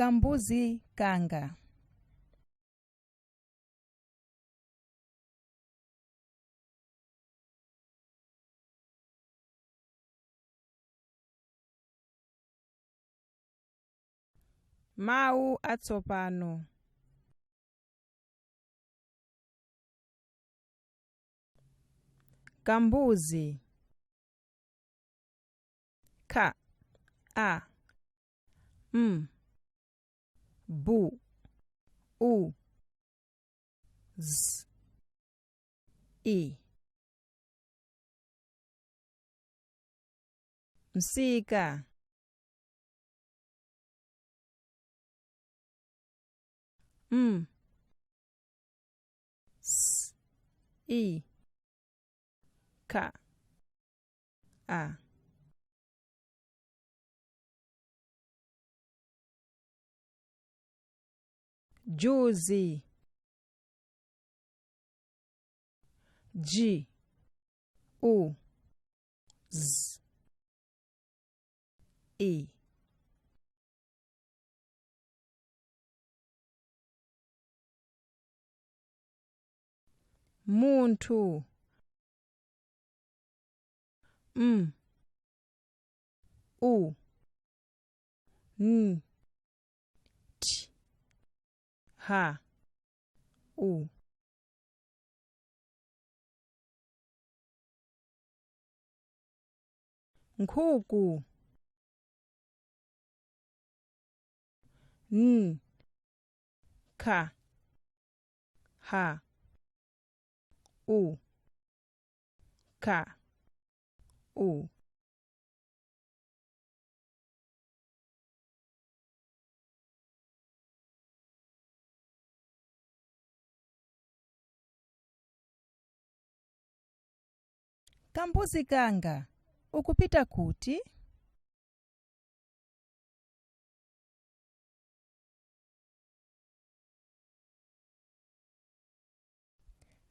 Kambuzi kanga. Mawu atsopano. Kambuzi. K A M B U Z I. Msika. M S I K A. Juzi. G U Z I. Munthu. M U N T H U. Nkhuku. N K H U K U. Kambuzi kanga, ukupita kuti?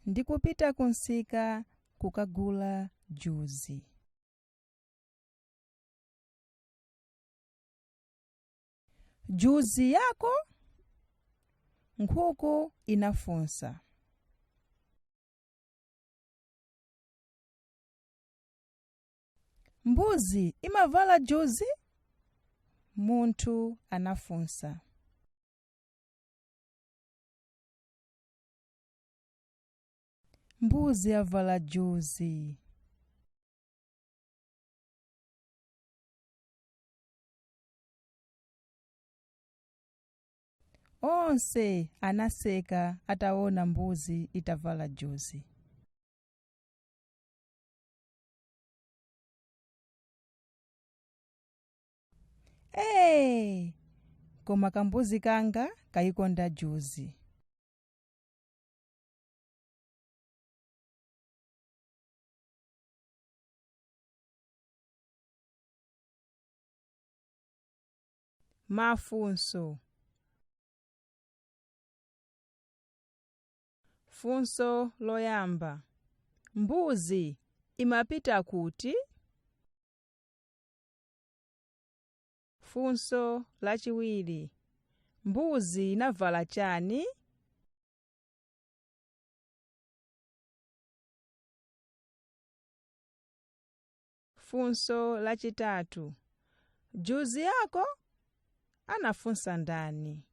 Ndikupita kunsika kukagula juzi. Juzi yako? Nkhuku inafunsa. Mbuzi imavala juzi? Munthu anafunsa. Mbuzi yavala juzi. Onse anaseka ataona mbuzi itavala juzi. Ee, koma kambuzi kanga kayikonda juzi. Mafunso. Funso loyamba. Mbuzi imapita kuti? Funso lachiwiri. Mbuzi inavala chani? Funso lachitatu. Juzi yako? Anafunsa ndani?